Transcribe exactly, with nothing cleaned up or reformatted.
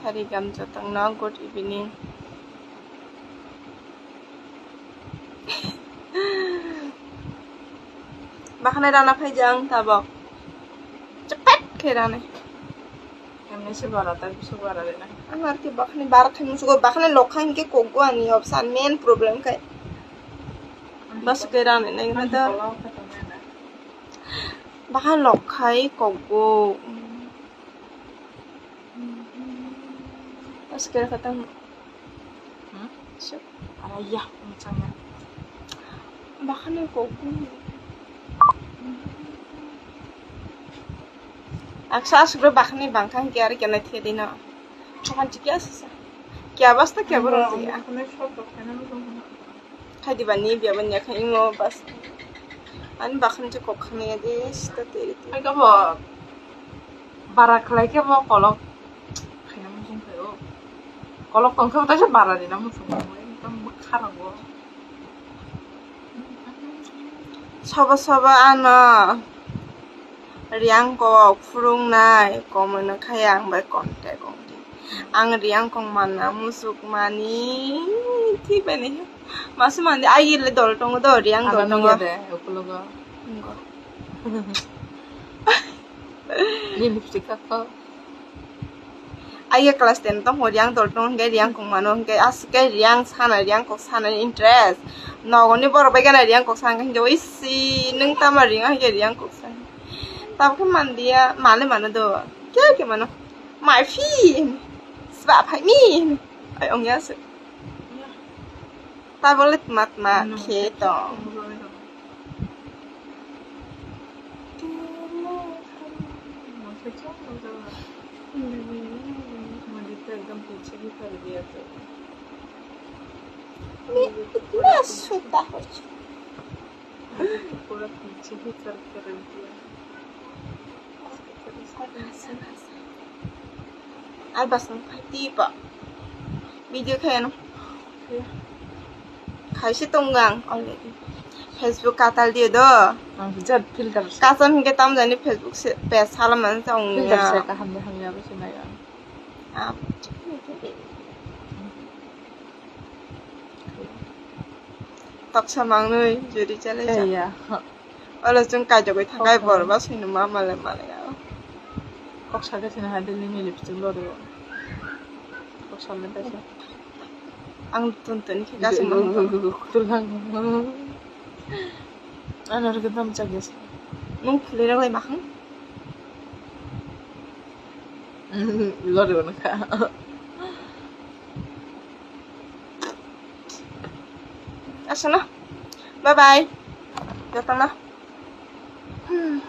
Sarigam jotongno good evening. Bakhanai rana phaijang tabok. Chepet khe rani. Emni se bara ta, bisu bara rena. Ang ar ki bakhanai bara khai musugo, bakhanai lokha hinkhe kokgo ani opsa main problem khai. Bas khe rani nai na da. Bakhan lokha kokgo. Asker kata. Hmm? Sure. Araya, macam ya. Bakhanai kokgo. Aksa asukro bakhanai bangkha hinkhe ari kena thiya dino. Chokan chikya sasa. Kya basta kya boro ya. Khaidi bani biya bani yakha ingo bas. Ani bakhan je kok khani ya de sita teri teri. Ai kabo bara khlai khe bo kolok khaina muchung khayo. Kolok tong khe bo taisa bara ni na muchung khayo. Ekdom bwkha rogo. Sobo sobo ano Riyang kok phurungnai komoi no khai ang bai contact ong di. Ang Riyang kok manna musuk mani thik bai ni. Masa mandi ai le dol tongo do Riyang dol tongo. Nungya de ukulogo. Nunggo. Ni lipstick ka ko. Ai khe class ten tong Riyang dol tong hwnkhe Riyang kok mano hwnkhe aswk khe Riyang sana Riyang kok sana interest. Nogoni borok bai gana Riyang kok sana hwnkhe isi nung tama Riyang hwnkhe Riyang kok sana. Tabukhe mandiya male mano do. Kya kya mano. Mai phi. Sba phai mi. Ai ongya se. Tabole tma tma khe tong. मैं इतना सुता हो चुकी। पूरा पीछे ही कर कर रख दिया। Ai bas nang phai tiba video khe ano. Khaisi tonggang already. Facebook katal diyo do. Ang jat filter se. Kasam hingke tam jani Facebook se page salam man sa ong filter ya. Se kaham de hamya bo se nai ang. Ah. Toksa mangnoi jodi chale. Iya. Olo chwng kaijagwi thangkha. Kok bor ba sini ma male male. Kok sakhe sini hai dili ni lipstick lo do. Kok sale ta sa. Ang tun tun khe kasing ma. Kutul kang. Ano rwgwi dam chagis. Nung khulirok lai makhang. Lo do na kha. Asana. Bye bye. Jotono. Hmm.